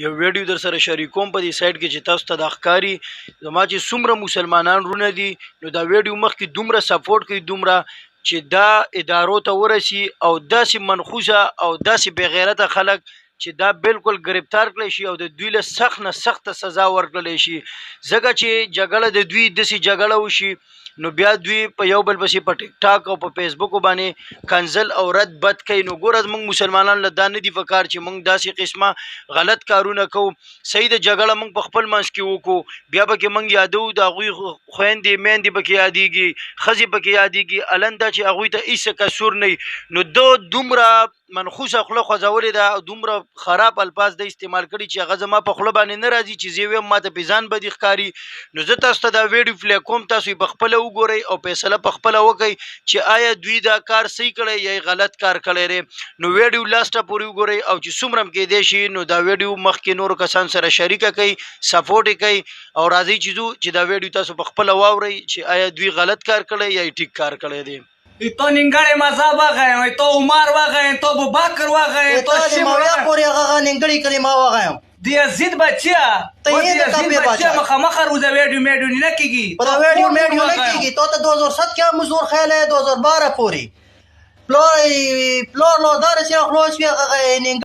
یو ویډیو در سره شریکوم په دې سایت کې چې تاسو ته دا ښکاري. زما چې څومره مسلمانان وروڼه دي، نو دا ویډیو مخکې دومره سپورټ کوي، دومره چې دا ادارو ته ورسي او داسې منخوسه او داسې بېغیرته خلک چې دا بالکل گرفتار کړی شي او د دوی له سخت نه سخته سزا ورکړل شي، ځکه چې جګړه د دوی داسې جګړه وشي، نو بیا دوی په یو بل پسې په ټیک ټاک او په فیسبوک باندې کنزل او رد بد کوي. نو ګوره، موږ مسلمانان له دا نه دي پکار چې موږ داسې قسمه غلط کارونه کوو. صحیح د جګړه موږ په خپل منځ کې وکړو، بیا پکې موږ یادو د هغوی خویندې میندې پکې یادېږي، ښځې پکې یادېږي، الن دا چې هغوی ته هېڅ قصور نه. نو ده دومره منخوسه خوله خوځولې ده او دومره خراب الفاظ د استعمال کړي چې هغه زما په خوله باندې نه راځي چې زه ویم، ما ته په ځان بدې ښکاري. نو زه تاسو ته دا ویډیو پلی کوم، تاسو یې په خپله وګورئ او فیصله په خپله وکړئ چې آیا دوی دا کار صحیح کړی یا یې غلط کار کړی دی. نو ویډیو لاسټه پورې وګورئ او چې څومره هم کېدای شي، نو دا ویډیو مخکې نورو کسانو سره شریکه کړئ، سپورټ یې کړئ او راځئ چې ځو چې دا ویډیو تاسو په خپله واورئ چې آیا دوی غلط کار کړی یا یې ټیک کار کړی دی. تو نیمګړی مذهب وغیم، تو عمر وغیم، تو ابوبکر وغیم، تو ته د مولا پورې هغه نیمګړی کلمه وغیم. د یزید بچیا، ته یې د کعبې بچیا. مخامخ روزه ویډیو میډیو نه کیږي. په دا ویډیو میډیو نه کیږي. تو ته 2007 کې مزور خیال 2012 پورې پلور پلور لو دار چې خلاص وی هغه نیمګړی.